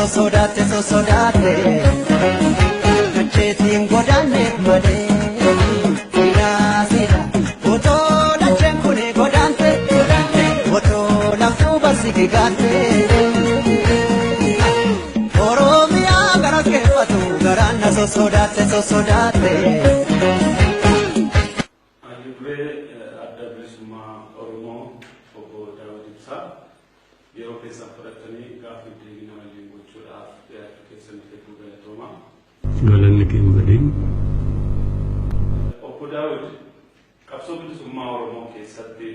Sosodaate sosodaate dacheetiin godaanneef malee Silaasila otoo dacheen kun godaante otoo laftuu barsi gigaatte Oromiyaa gara keeffatu garaan na sosodaate sosodaate. Hayyuuree Adda Bilisummaa Oromoo Obbo Daawud Ibsaa, yeroo keessan fudhatanii gaaffii deebii nama waliin gochuudhaaf dhiyaachuu keessaniif hedduu galatooma. Galanni kee hin badin. Obbo Daawud, qabsoo bilisummaa Oromoo keessatti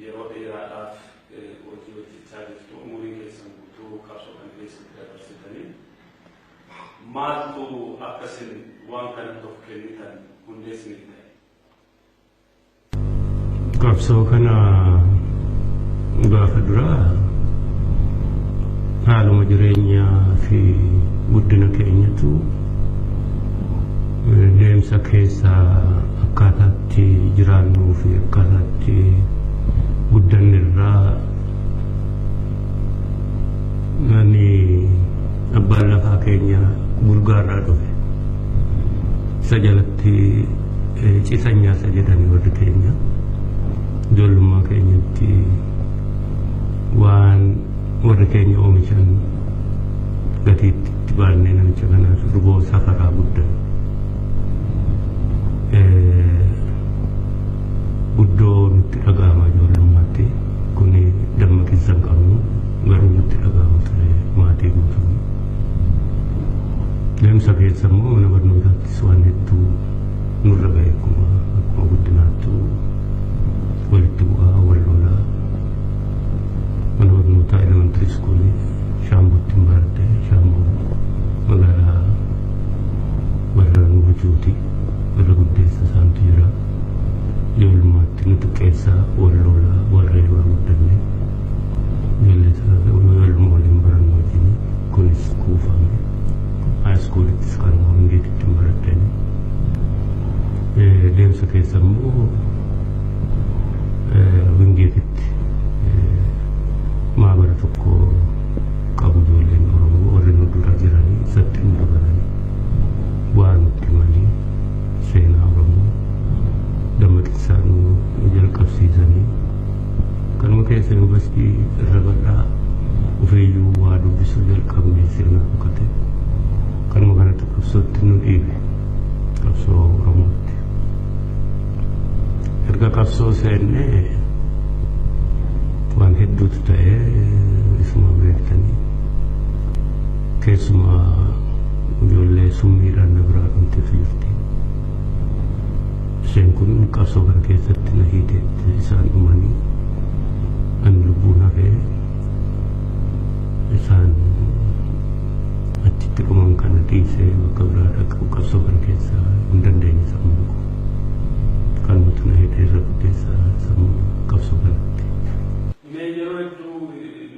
yeroo dheeraadhaaf hojii hojjechaa jirtu. Umurii keessan guutuu qabsoo kana keessatti dabarsitanii, maaltu akkasin waan kanatti of kennitan hundee isinii ta'e? Qabsoo kana gaafa duraa haaluma jireenyaa fi guddina keenyatu deemsa keessa akkaataatti jiraannuu fi akkaataatti guddanne irraa. Ani abbaan lafaa keenya Bulgaarraa dhufe. Isa jalatti cisanyaa isa jedhanii warri keenya. Ijoollummaa keenyatti waan warri keenya oomishan gatiitti itti baannee namicha kanaas ruboo safaraa guddan. Guddoo nutti dhaga'ama ijoollummaatti. Kuni dammaqinsa hin qabnu, garuu nutti dhaga'ama ture maatii guutuun. Deemsa keessa immoo mana barnootaattis waan hedduu nurra ga'e, akkuma guddinaattu walitti bu'aa, wal lolaa. Mana barnootaa elementary school Shaambuutti hin baradhe. Shaambuu magaalaa warra nu bulchuuti. Warra guddeessa isaantu jira. Ijoollummaatti nu xiqqeessaa, wal lolaa, wal reebaa guddanne. Ijoollee waluma waliin barannu wajjin kunis kuufame. High schoolittis kanuma Wingeetitti hin baradhani. Deemsa keessa immoo Wingeetitti maabara tokko qabu ijoolleen Oromoo warri nu dura jiranii, isatti nu dabalanii waa nutti himanii, seenaa Oromoo dammaqinsaa nu jalqabsiisanii, kanuma keessa yuunivarsiitii irra bal'aa ofiiyyuu waa dubbisuu jalqabne, seenaa dhokate. Kanuma kanatti qabsootti nu dhiibe, qabsoo Oromootti. Erga qabsoo seennee waan hedduutu ta'ee, isuma beektanii, keessumaa ijoollee summiidhaan na biraa dhumteetu jirti. Isheen kun qabsoo kana keessatti na hiiteetti. Isaan dhumanii ani lubbuun hafee, isaan achitti dhuman kana dhiisee bakka biraa dhaqu qabsoo kana keessa hin dandeenye sammuu koo. Kanumatu na hidhee irra guddeessa sammuu qabsoo kanatti. Mee yeroo hedduu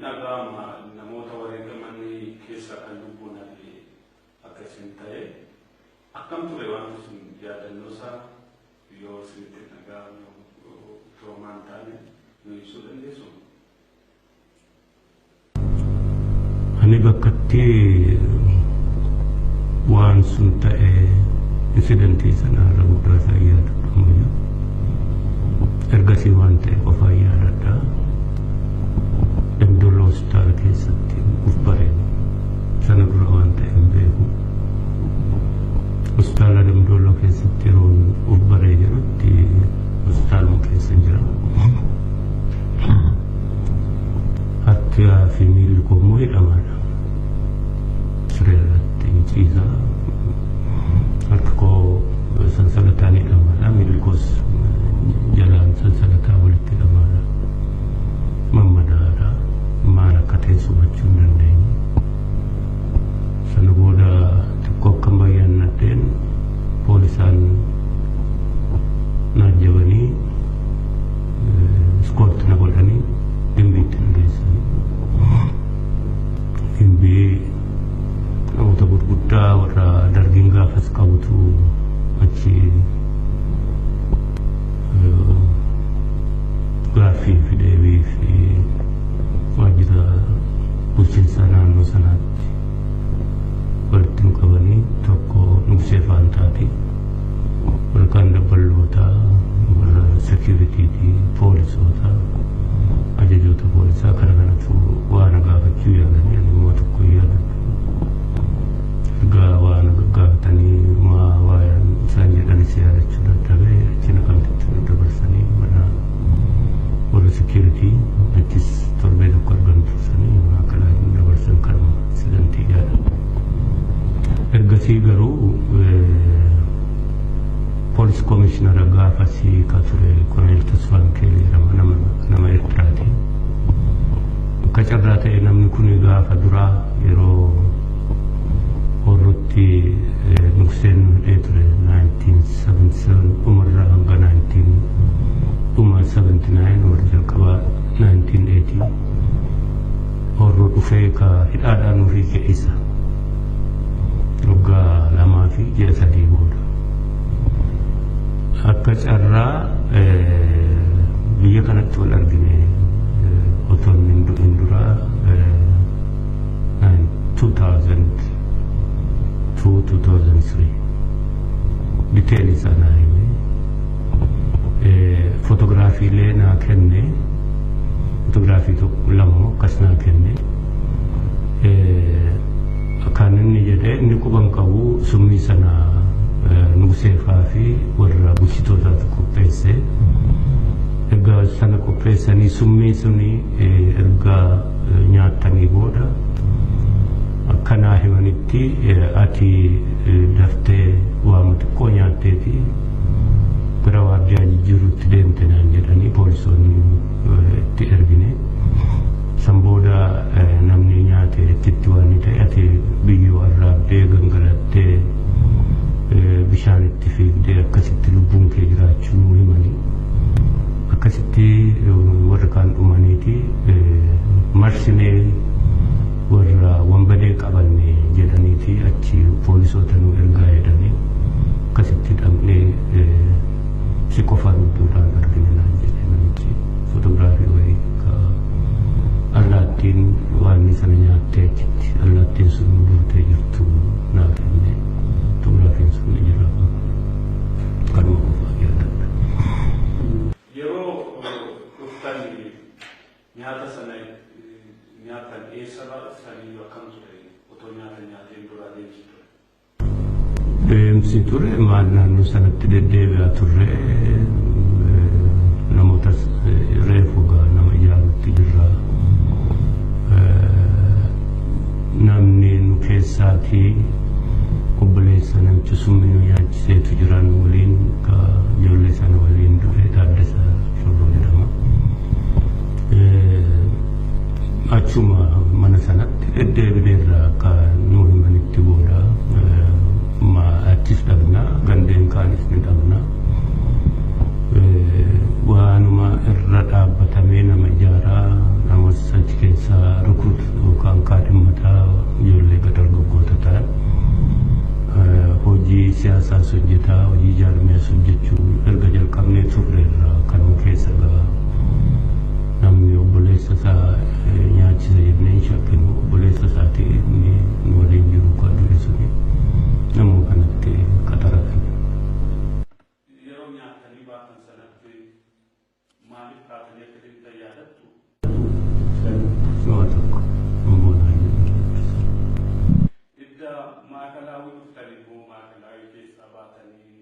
dhaga'ama, namoota wareegamanii keessaa kan lubbuun hafe akka isin ta'e. Akkam ture wanti sun? Yaadannoo isaa yoo isinitti dhaga'amu, toomaan taane nu ibsuu dandeessu? Ani bakkatti waan sun ta'e, incidentii sana irra guddaa isaa yaadadhu ammayyuu. Ergasii waan ta'e qofaa yaadadha. Dambidolloo hospitaala keessatti uf bareen. Sana dura waan ta'e hin beeku. Hospitaala Dambidolloo keessatti yeroon uf baree jedhutti hospitaaluma keessa jira. Harkaa fi miilli koo immoo hidhamaadha. Siree irratti ciisaa, harka koo sansalataan hidhamaadha. Miilli koos jalaan sansalataa walitti hidhamaadha. Mammadaadha. Maal akka ta'e hubachuu hin dandeenye. Sana booda xiqqoo akkam bayyaannadheen poolisaan na ajjabanii, escort na godhanii Gimbiitti na geessanii. Gimbii namoota gurguddaa warra dargiin gaafas qabutu achi gaaffii fi deebii fi waajjira bulchiinsa naannoo sanaatti Faantaati. Warra kaan dabbalootaa, warra seekiyuritiitii, poolisoota, ajajoota poolisaa kana kanatu waa na gaafachuu yaalanii ani immoo tokko hin yaadadhu. Ergaa waa na gaggaafatanii maa waa isaan jedhanis yaadachuu dadhabee achi Naqamtetti nu dabarsanii mana warra seekiyuritii achis torbee tokko argan tursanii maakalaay nu dabarsan kanuma insidantii yaadadha. Ergasii garuu poolis koomishinara gaafasii ka ture Koloneel Tasfaa Mikaa'el jedhama nama nama Eertiraati. Akka carraa ta'e namni kun gaafa duraa yeroo Horrotti Nugseen nu hidhee ture 1977 dhumarraa hanga 19 dhuma 79 warra jalqabaa 1980 Horroo dhufee ka hidhaadhaa nu hiike isa. Waggaa 2 fi ji'a 3 booda. Akka carraa biyya kanatti wal argine otoo inni hin du'in dura 2002 2003 diteelii isaa naa hime. Footograafiilee naa kenne, footogiraafii tokko lama moo akkas naa kenne. Kan inni jedhe inni quban qabu summii sana Nuguseefaa fi warra bulchitootaatu qopheesse. Erga sana qopheessanii summii suni erga nyaattanii booda akka naa himanitti ati daftee waama xiqqoo nyaatteeti gara waardiyaa jijjiiruutti deemte naan jedhanii poolisoonni itti ergine. San booda namni nyaate itti waan ni ta'e ati biyyoo arraabdee gangalattee bishaan itti fiigdee akkasitti lubbuun kee jiraachuu nuu himanii. Akkasitti warra kaan dhumaniiti marsinee warra wanbadee qabanne jedhaniiti achi poolisoota nu ergaa jedhanii akkasitti dhabnee si qofa lubbuudhaan argine naan jedhe namichi footogiraafii wayii ka allaattiin waan sana nyaattee achitti allaattiin sun duutee jirtu naa kenne. Footograafiin sun ni jira. Kanuma qofa yaadadha. Yeroo dhuftan nyaata sana nyaatan eessa sanii akkam ture otoo nyaata nyaateen dura adeemsi ture? Deemsi ture maal naannoo sanatti deddeebi'aa turre namoota reefu gaa nama ijaarutti jirra. Namni nu keessaatii obboleessa namicha summii nu nyaachiseetu jira nu waliin ka ijoollee sana waliin du'e Taaddasa Shorroo jedhama. Achuma mana sanatti deddeebineerra akka nu himanitti booda achis dhabna gandeen kaanis ni dhabna. Waanuma irra dhaabbatamee nama ijaaraa nama achi keessaa rukut yookaan kaadhimmataa ijoollee dargaggoota ta'an hojii siyaasaas hojjetaa hojii jaarmiyaas hojjechuu erga jalqabnee turreerra kanuma keessa gaa namni obboleessa isaa nyaachisa jennee hin shakkinu obboleessa isaati inni nu waliin jiru kan du'e suni namuma kanatti qaxaratan. Yeroo nyaatanii baatan sanatti maaliif kaatanii akka deemtan yaadattu? Nama tokko boona Idda maakalaawii dhuftanii immoo maakalaawii keessaa baatanii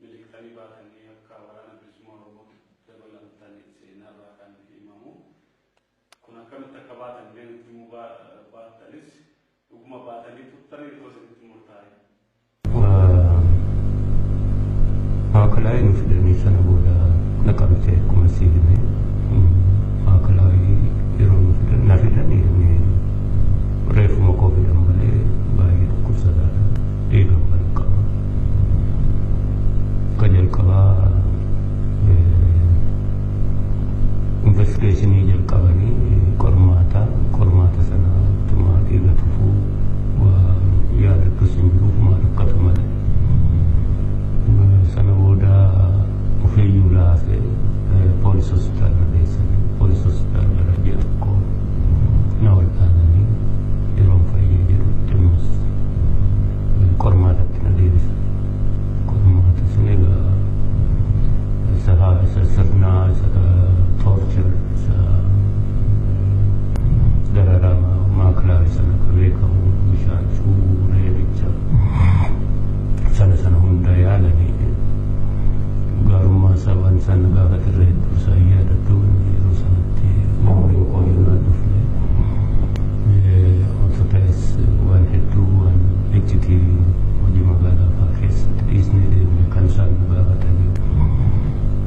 miliqxanii baatanii akka waraana bilisummaa Oromootti dabalamtanii seenarraa kan himamu. Kun akkamitti akka baatan illee nutti himuu baattanis dhuguma baatanii turtanii otoo isinitti murtaa'e. Maakalaawii nu fidanii sana booda Naqamtee akkuma sii hime maakalaawii yeroo nu fidan na fidan inni reefuma koo fidan malee baay'ee dhukkubsataadha. Dhiiga waan qaba. Akka jalqabaa investigeeshinii jalqabanii qormaata qormaata sana tumaa dhiiga tufuu waa yaadadhus hin jiru maal akkatu malee. Sana booda ofiiyyuu laafee poolis hospitaala geessanii poolis hospitaala gara ji'a tokko na wal'aananii yeroon fayyee isaan na gaafatan irra hedduu isaa hin yaadadhu. Yeroo sanatti umriin koo iyyuu naan dhufne. Otoo ta'es waan hedduu waan iccitii hojii magaalaa fa'aa keessatti dhiisnee deemne kan isaan nu gaafatanii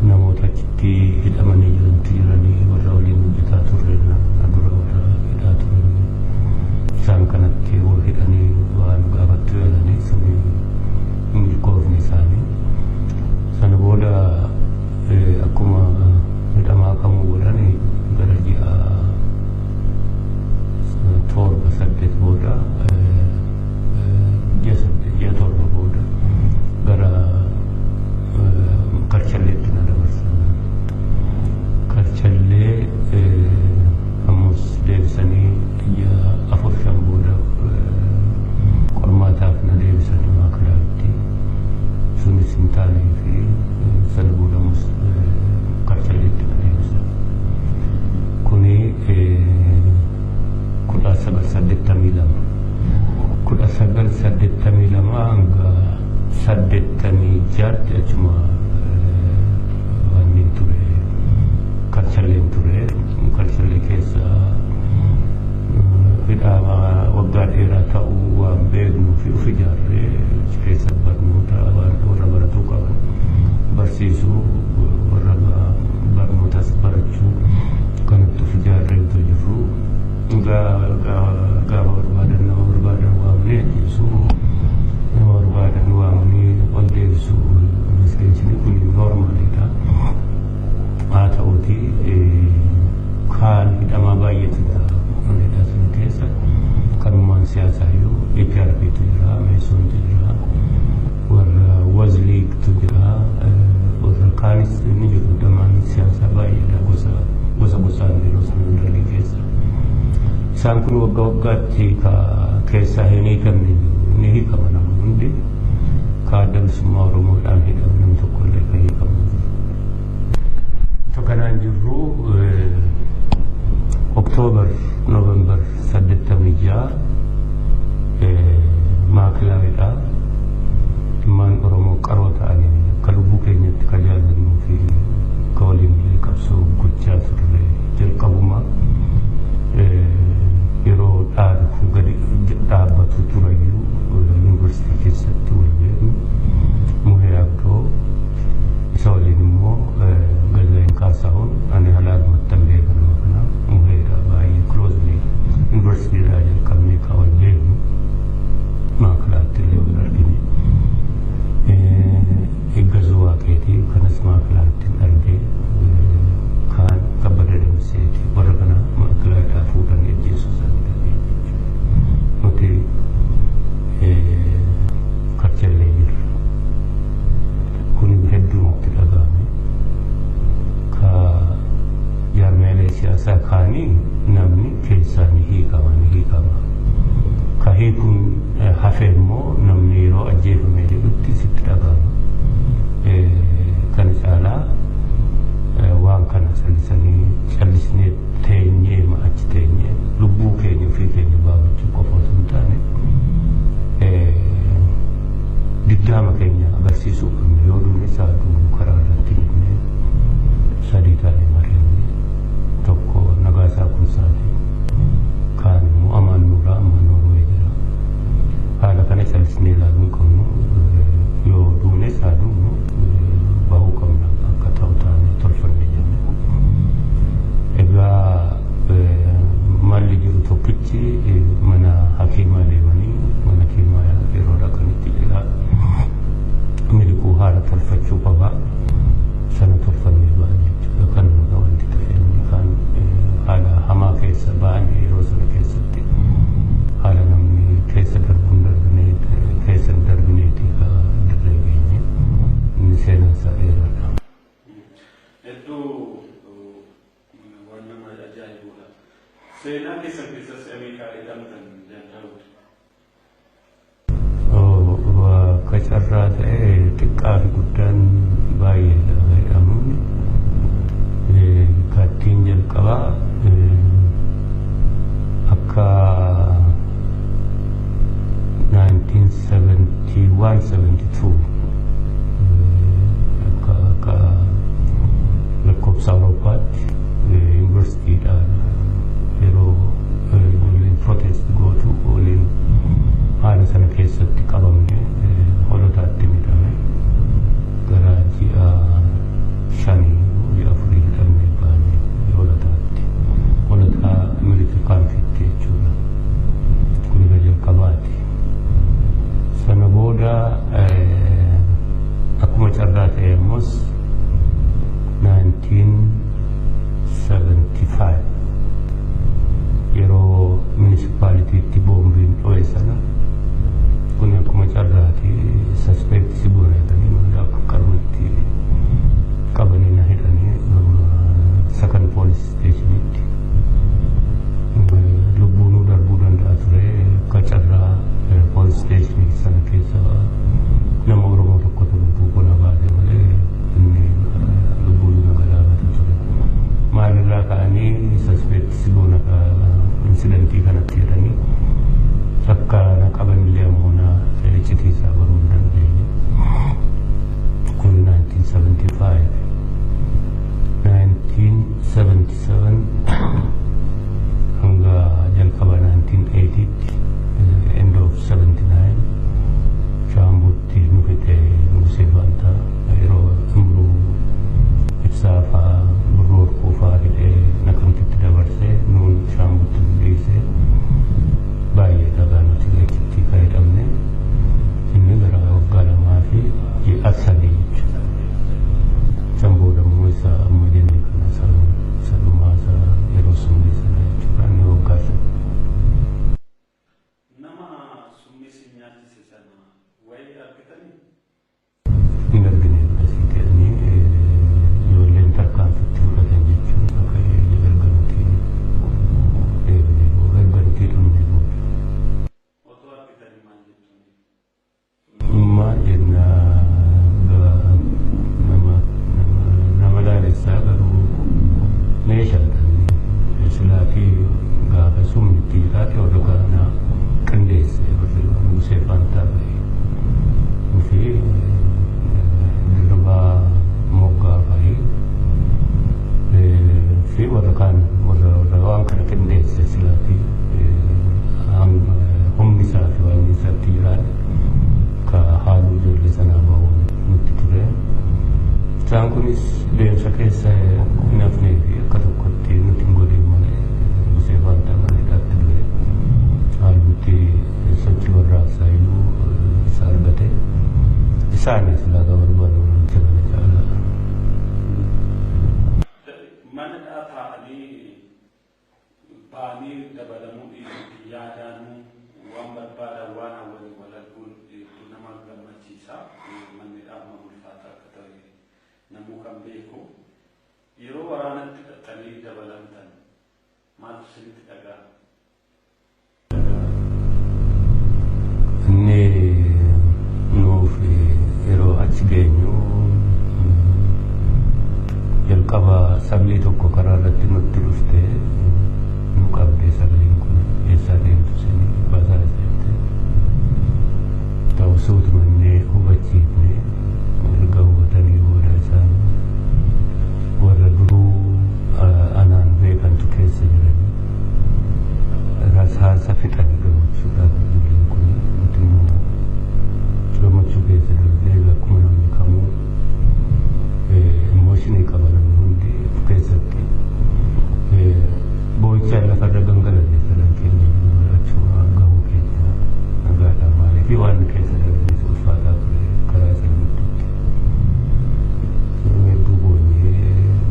namoota achitti hidhamanii jirantu jiranii warra waliin hojjetaa turre na dura warra hidhaa turanii isaan kanatti wal hidhanii waan gaafattu yaalanii suni milkoofni isaanii. Sana booda akkuma hidhamaa kamuu godhan gara ji'a 7 8 booda ji'a 8 ji'a 7 booda gara Karchalleetti na dabarsan. Karchallee ammas deebisanii ji'a 4 5 booda qormaataaf na deebisanii maakalaatti. Sunis hin taanee fi sana booda ammas Karchalleetti na deebisan. Kuni 1982. 1982 hanga 86tti achuma wanni ture Karchalleen ture. Karchallee keessa hidhaa waggaa dheeraa ta'uu waan beeknuu fi of ijaarree achi keessa barnoota waan warra baratuu qaban barsiisuu warra barnootas barachuu kanatti of ijaarree otoo jirru gaafa barbaadan nama barbaadan waamnee ajjeesuu nama barbaadan waamnee ol deebisuu investigeeshinii kun noormaaliidha. Haa ta'uuti kaan hidhamaa baay'eetu jira mana hidhaa sana keessa kanummaan siyaasaa iyyuu EPRPtu jira, Meesontu jira, warra Wazliigtu jira, warra kaanis ni jiru hidhamaan siyaasaa baay'eedha gosa gosa gosaan yeroo sana dargii keessa. Isaan kun waggaa waggaatti ka keessaa hin hiikamne jiru ni hiikama nama hundi ka Adda Bilisummaa Oromoodhaan hidhame namni tokko illee kan hiikamu jiru. Otoo kanaan jirru Oktoobar Noovembar 86 maakilaawiidha. Ilmaan Oromoo qaroo ta'anii akka lubbuu keenyatti ka jaallannuu fi ka waliin illee qabsoo gochaa turre jalqabuma yeroo dhaabi kun gadi dhaabbatu turayyuu yuunivarsiitii keessatti wal beeknu Muhee Abdoo isa waliin immoo Gazaa'in Kaasahuun ani halaalumatti hin beeka nama kana Muheedha baay'ee closely yuunivarsiitiidhaa jalqabnee ka wal beeknu maakalaatti illee wal argine. Eeggazuu Waaqeetii kanas maakalaatti hin argee kaan Kabbada Damseeti warra kana maakalaadhaa fuudhanii ajjeesuu isaanii dhageenya jechuudha. Nuti Karchallee jirra. Kun hedduu nutti dhaga'ame. Ka jaarmeelee siyaasaa kaanii namni keessaa ni hiikama ni hiikama. Ka hiikuun hafe immoo namni yeroo ajjeefame jedhutti sitti dhaga'ama. Kana caalaa waan kana callisanii callisnee teenyee achi teenyee lubbuu keenya ofii keenya baafachuu qofa osoo hin taane diddaama keenya agarsiisuu qabna yoo duune isaa duunu karaa irratti jennee sadii taanee mari'annee tokko Nagaasaa Kumsaati kaan immoo Amaan Nuuraa amma Noorwee jira. Haala kana callisnee ilaaluu hin qabnu yoo duune isaa duunu bahuu qabna akka ta'u taanee tolfanne jenne. Egaa malli jiru tokkichi mana hakiimaa deemanii mana hakiimaa yeroo dhaqanitti jala miliquu haala tolfachuu qaba. Sana tolfannee ba'an jechuudha. Kan wanti ta'e inni kaan haala hamaa keessa ba'an yeroo sana keessatti haala namni keessa darbuun darbine keessa hin darbineeti ka dirree geenye inni seenaan isaa dheeraadha. Hedduu waan nama ajaa'ibudha. Seenaa keessan keessas Ameerikaa hidhamtan danda'uudha. Akka carraa ta'e xiqqaa fi guddaan baay'eedha hidhamuun. Kattiin jalqabaa akka 1971 72 akka akka keessatti qabamne, Holotaatti miidhame, gara ji'a 5, ji'a 4 hidhamne baane Holotaatti. Holotaa military campiitti jechuudha. Kun isa jalqabaati. Sana booda akkuma carraa ta'e ammas 1975 yeroo municipalitytti boombiin dho'e sana, kun akkuma carraati, suspect si godhatanii mana akka qarmatti qabanii na hidhanii second police stationitti. Lubbuunuu darbuu danda'a ture. Akka carraa police stationii sana keessa nama Oromoo tokkotu lubbuu koo na baase malee inni lubbuu na galaafata ture. Maalirraa ka'anii suspect si goona incidentii kanatti jedhanii akka na qabanillee ammoo na citiisaa baruu hin dandeenye. Kun 1975. 1977 hanga jalqaba 1980tti, end of 79, Shaambutti nu fixe Nugusee Faantaa, yeroo Imruu Ibsaa fa'aa, Birroo Warquu fa'aa hidhee Naqamtitti dabarsee nuun Shaambutti nu dhiisee. Baay'ee dhagaa nuti achitti kan hidhamne inni gara waggaa 2 fi ji'a 3 jechuudha. San booda immoo isa amma jenne kana, isa dhumaa, isa yeroo summii sana jechuudha, inni waggaa 5. Nama summii si nyaachise sana wayii argitanii? Hin argine. Akkasii ta'anii ijoolleen tarkaanfitti fudhatan jechuun akka erga nuti deebinee booda, erga nuti dhumne booda. Otoo argitanii maal jettuuni? Maal jenna, nama nama laalessaa, garuu meeshaadhaan silaatii gaafa summitti jiraate warra kana qindeesse, warri Nugusee Faantaa ba'e fi Dirribaa Moggaa fa'i fi warra kaan, warra waan kana qindeesse, silaatii humni isaa fi waan isaatti jiraate ka haaluu ijoollee sanaa ba'u nutti ture. Isaan kunis deemsa keessa hin hafnee fi akka tokkotti nuti hin godhin malee Nugusee Faantaa mana hidhaatti du'e. Haaluutti sochii warraaqsaa iyyuu isa argate. Isaanis laga barbaadu namicha kana caalaa. Mana hidhaa taa'anii ba'anii dabalamuu dhiisuutti yaadaanuu waan barbaadan, waan hawwanii wal arguun hedduu nama gammachiisa. Manni hidhaa amma ulfaataa akka ta'e namuu kan beeku. Yeroo waraanatti hidhatanii dabalamtan maaltu isinitti dhaga'ame? Inni nuuf yeroo achi geenyu jalqaba saglii tokko karaa irratti nutti dhufte, nu qabde. Sagliin kun eessaa deemtu isinii basaa jette. Ta'u suutumannee hubachiifne. Erga hubatanii booda isaan warra duruu anaan beekantu keessa jiranii rasaasa fixanii gammachuudhaaf ijoolleen kun. Nuti immoo gammachuu keessa darbinee, akkuma namni kamuu emotionii qaba, namni hundi of keessatti boo'ichaan lafarra gangalanne sadan keenya achuma gahuu keenya nagaadhaan, maaliif waan keessa darbinis ulfaataa ture karaa sana gidduutti. Hedduu boonyee,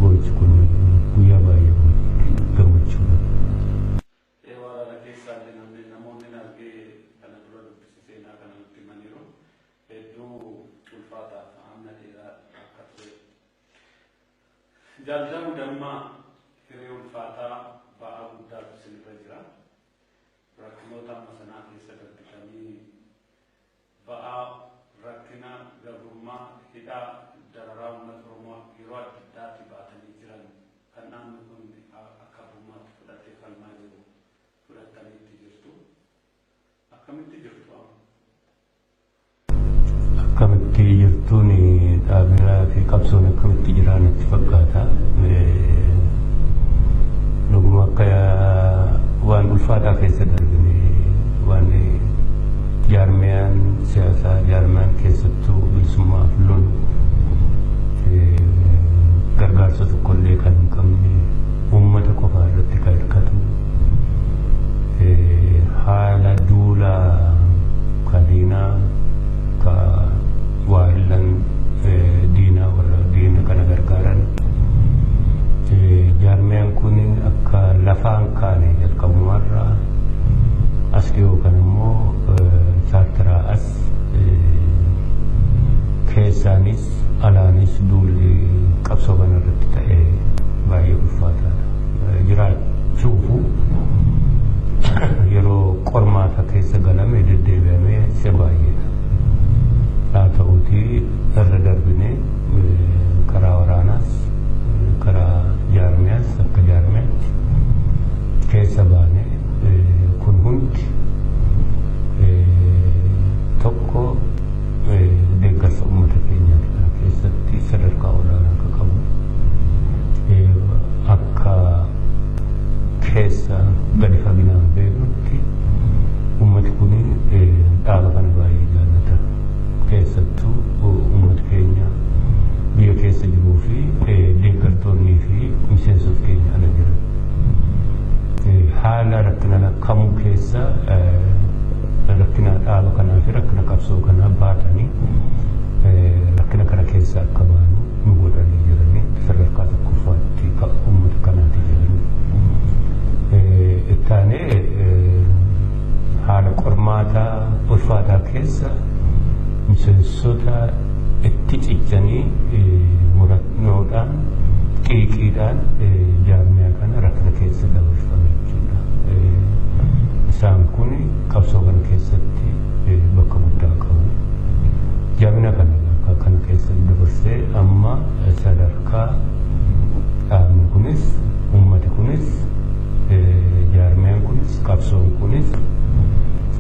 boo'ichi kun guyyaa baay'ee boonye gammachuudhaan. Waraana keessaa illee namni namoonni argee kana dura dubbisi seenaa kana nutti himaniiru. Hedduu ulfaataaf hamma dheeraa akka ture. Jaaljalu dammaa, hiree ulfaataa, ba'aa guddaatu isinirra jira. Rakkinoota amma sanaa keessa darbitanii ba'aa rakkina gabrummaa, hidhaa, dararaa uummata Oromoo yeroo adda addaatti baatanii jiran kan naanni kun akka abbummaatti fudhatee falmaa jiru fudhatanii itti jirtu. Akkamitti jirtu amma? Akkamitti jirtuun, dhaabiraa fi qabsoon akkamitti jiraa natti fakkaata. Dhuguma akka waan ulfaataa keessa darbine, waan jaarmiyaan siyaasaa, jaarmiyaan keessattuu bilisummaaf lolu gargaarsa tokkollee kan hin qabne, uummata qofaa irratti kan hirkatu, haala duulaa ka diinaa, ka waahillan diinaa, warra diina kana gargaaran, jaarmiyaan kun akka lafaan kaane jalqabumarraa as dhiyoo kan immoo chaartaraa as keessaanis alaanis duulli qabsoo kana irratti ta'e baay'ee ulfaataadha. Jiraachuufu yeroo qormaata keessa galame deddeebi'amee isa baay'eedha. Haa ta'uutii irra darbinee karaa waraanaas karaa jaarmiyaas akka jaarmiyaatti keessa baane. Kun hundi tokko deeggarsa uummata keenyaati. Kana keessatti sadarkaa olaanaa akka qabu, akka keessa gadi faginaan beeknutti, uummati kun dhaaba kana baay'ee jaallata. Keessattuu uummata keenya biyya keessa jiruu fi deeggartoonnii fi miseensota keenya ala jiran. Haala rakkina kamuu keessa rakkina dhaaba kanaa fi rakkina qabsoo kanaa baatanii rakkina kana keessa akka baanu nu godhanii jiranii, sadarkaa tokkoffaatti uummata kanaati jedhanii. Ittaanee haala qormaataa ulfaataa keessa miseensota itti cichanii murannoodhaan xiiqiidhaan jaarmiyaa kana rakkina keessa dabarfame jechuudha. Isaan kun qabsoo kana keessatti bakka guddaa qabu. Jabina kana keessa dabarsee amma sadarkaa dhaabni kunis, uummati kunis, jaarmiyaan kunis, qabsoon kunis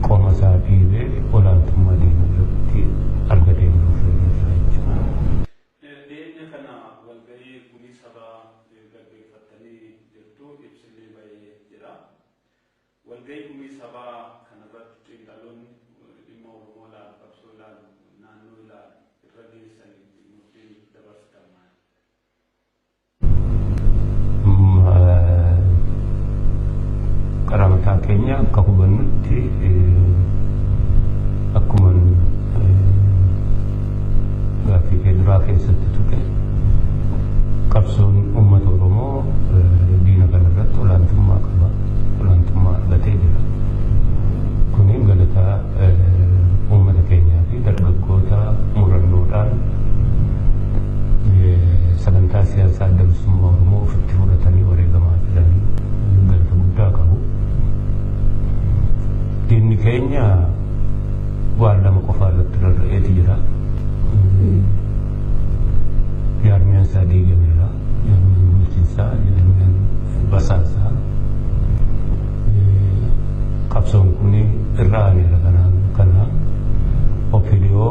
qoma isaa dhiibee olaantummaa diinaa irratti argatee jiruuf jirra jechuudha. Dhiyeenya kana walgahii gumii sabaa gaggeeffattanii jirtu, ibsillee bahee jira. Walgahii gumii sabaa kanarratti xiinxaloonni dhimma Oromoo ilaalu, qabsoo ilaalu, naannoo ilaalu irra geessanii murtiin dabarsitan maali? Karaa mataa keenya akka hubannutti, akkuma gaaffii kee duraa keessatti tuqe, qabsoon uummata Oromoo diina kanarratti olaantummaa qaba. Olaantummaa argatee jira. Kuni galataa uummata keenyaa fi dargaggoota murannoodhaan sagantaa siyaasaa Adda Bilisummaa Oromoo ofitti fudhatanii wareegamaa jiran galata guddaa qabu. Diinni keenya waan lama qofaa irratti rarra'eeti jira. Jaarmiyaan isaa diigameera. Jaarmiyaan bulchiinsaa, jaarmiyaan basaasaa. Qabsoon kun irra aaneera. Kanaan kana OPDO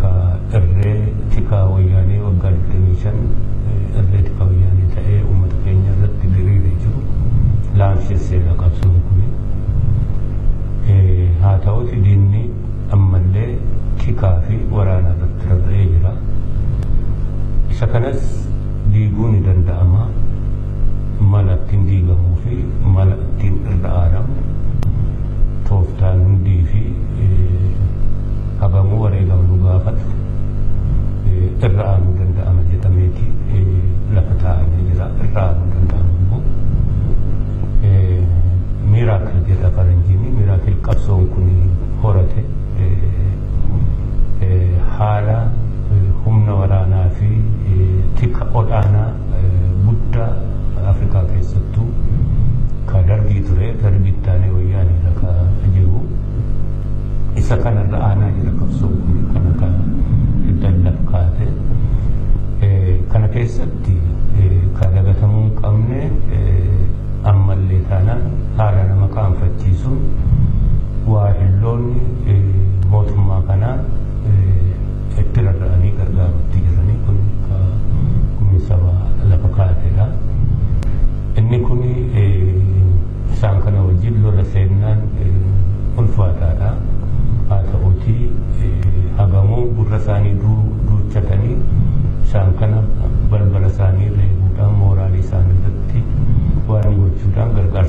ka irree tikaa wayyaanee waggaa 25 irree tikaa wayyaanee ta'ee uummata keenya irratti diriiree jiru laamsesseera qabsoon kun. Haa ta'uti diinni ammallee tikaa fi waraana irratti rarra'ee jira. Isa kanas diiguu ni danda'ama. Mala ittiin diigamuu fi mala ittiin irra aanamu tooftaan hundii fi hagamuu wareegamuu gaafatu irra aanuu danda'ama jedhameeti lafa taa'amee jira. Irra aanuu danda'ama immoo miracle jedha faranjiin. Miracle qabsoon kun horate, haala humna waraanaa fi tika olaanaa guddaa Afrikaa keessattuu ka Dargii ture, Dargii taanee wayyaaniidha ka jiru. Isa kanarra aanaa jira qabsoon kun, kana ka lafa kaate. Kana keessatti ka dagatamuu hin qabne, ammallee taanaan haala nama qaanfachiisuun waa hilloonni mootummaa kanaa itti rarra'anii gargaarutti jiranii, kun gumii sabaa lafa kaa'atedha. Inni kun isaan kana wajjin lola seennaan ulfaataadha. Haa ta'uutii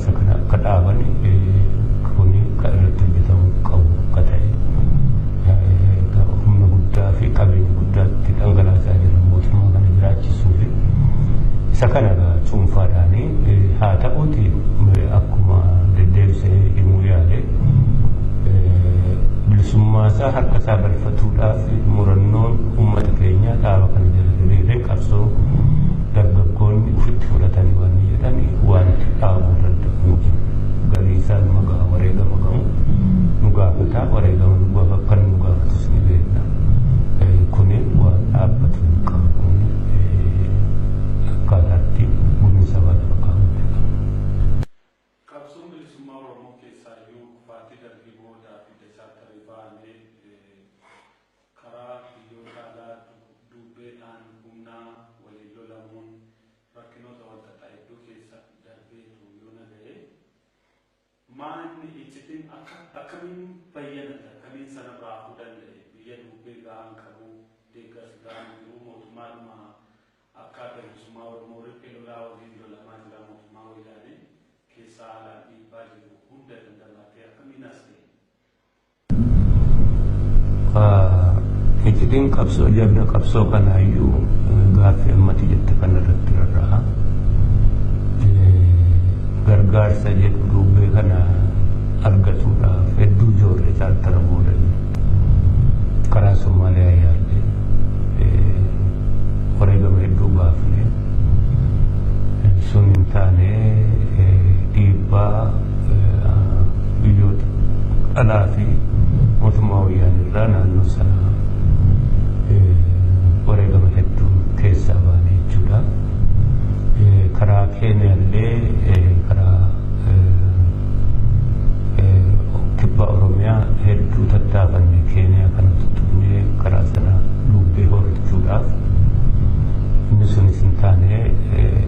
Gargaarsa kana akka dhaaban kuni kan irratti hojjetamu qabu akka ta'e humna guddaa fi qabeenya guddaatti dhangalaasaa jira mootummaa kana jiraachisuu fi isa kana cuunfaadhaan haa ta'uuti akkuma deddeebisee himuu yaale bilisummaa isaa harka isaa galfatuudhaaf murannoon uummata keenya dhaaba kana jala hiriiree qabsoo dargaggoonni ofitti fudhatanii waan jedhan wanti dhaabuu danda'u galii isaa nu gaha wareegama gamu nu gaafata wareegama nu gaafa kan nu gaafatus ni beekna kuni waan dhaabbatu hin qabu kuni akkaataatti gumiinsa lafa kaa'amte. Qabsoon bilisummaa Oromoo keessaa iyyuu kufaatii dargii boodaa fi chaartarii ba'anii karaa biyyoota alaa dubbeedhaan humnaa waliin lolamuun rakkinoota walxaxaa hedduu keessa darbeetu yoo na ga'e maanni iccitiin akkamiin bayyanate akkamiin sana baafuu danda'e biyya dubbee ga'aan qabu deeggarsi ga'aan jiru mootummaadhuma akka bilisummaa Oromoo riphee lolaa waliin lolamaa jira mootummaa wayyaanee keessaa alaan dhiibbaa jiru hunda dandamatee akkamiin as ga'e? Iccitiin qabsoo jabina qabsoo kanaayyuu gaaffii ammati jette kanarratti rarra'a. Gargaarsa jedhu dubbee kana argatuudhaaf hedduu joorre chaartara booda karaa Somaaliyaa yaalle wareegama hedduu baafne sun hin taane dhiibbaa biyyoota alaa fi mootummaa wayyaanee irraa naannoo sana wareegama hedduu keessaa baane jechuudha. Karaa Keeniyaallee karaa kibba Oromiyaa hedduu tattaafanne Keeniyaa kana tuttuqnee karaa sana dubbee horachuudhaaf inni sunis hin taane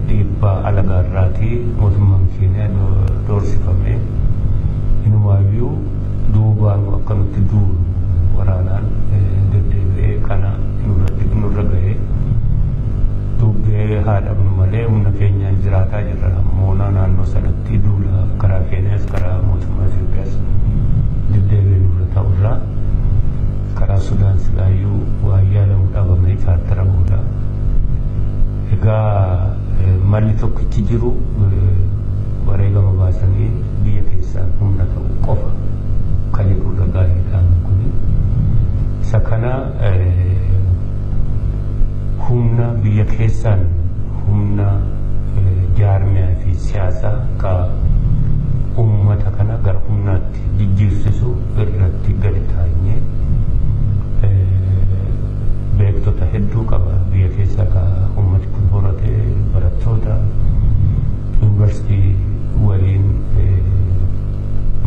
dhiibbaa alagaarraatii mootummaan Keeniyaa doorsifamee inumaayyuu duubaan akka nutti duulu waraanaan deddeebi'ee kana nurra ga'ee dubbee haa dhabnu malee humna keenyaan jiraataa jirra moonaa naannoo sanatti duula karaa Keeniyaas karaa mootummaa Itoophiyaas deddeebi'ee nurra ta'urraa karaa Sudaan silaayyuu waa yaalamu dhabame chaartara booda. Egaa malli tokkichi jiru wareegama baasanii biyya keessaan humna ta'u qofa kan jedhurra gaariidhaan kuni. Isa kana humna biyya keessaan humna jaarmiyaa fi siyaasaa ka uummata kana gara humnaatti jijjiirsisu irratti gadi taa'ee beektota hedduu qaba biyya keessaa ka uummati kun horate barattoota yuunivarsiitii waliin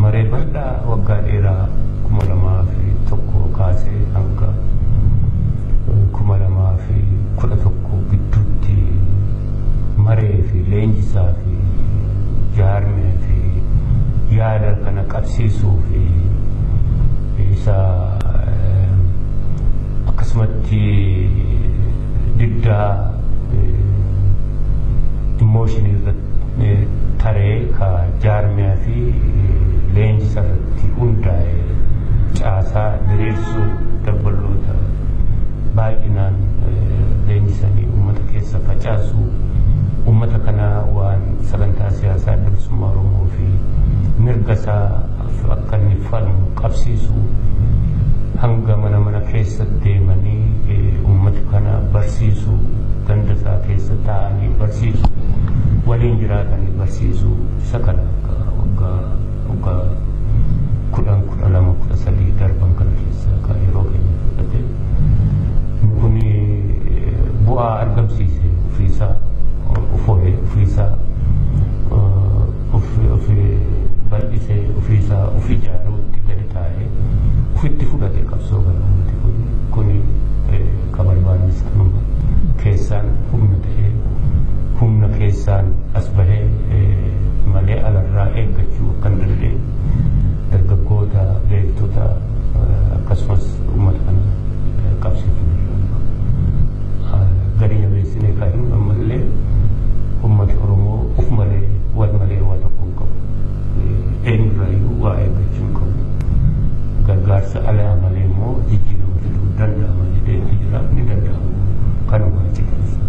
maree bal'aa waggaa dheeraa 2001 kaasee hanga 2011 gidduutti maree fi leenjisaa fi jaarmee fi yaada kana qabsiisuu fi isa akkasumatti diddaa immooshinii irratti taree ka jaarmiyaa fi leenjisa irratti hundaa'e caasaa diriirsuu dabbaloota baay'inaan leenjisanii uummata keessa facaasuu uummata kana waan sagantaa siyaasaa bilisummaa Oromoo fi mirga isaa akka inni falmu qabsiisuu hanga mana mana keessa deemanii uummata kana barsiisuu ganda isaa keessa taa'anii barsiisuu waliin jiraatanii barsiisuu isa kana akka waggaa waggaa 10 12 13 darban kana keessa kan yeroo keenya fudhate kun bu'aa argamsiise ofiisaa ofoole ofiisaa of bal'isee ofiisaa of ijaaruutti gadi taa'ee ofitti fudhate qabsoo kana uummati kun ka barbaannis kanuma keessaan humna ta'ee humna keessaan as bahee malee alarraa eeggachuu akka hin dandeenye dargaggoota beektota akkasumas uummata kana qabsiifne gadi jabeessinee kan ammallee uummati Oromoo of malee wal malee waa tokko hin qabu. Isa alaa malee immoo jijjiirama fiduu danda'ama jedhee jira, ni danda'ama. Kanuma achi keessa.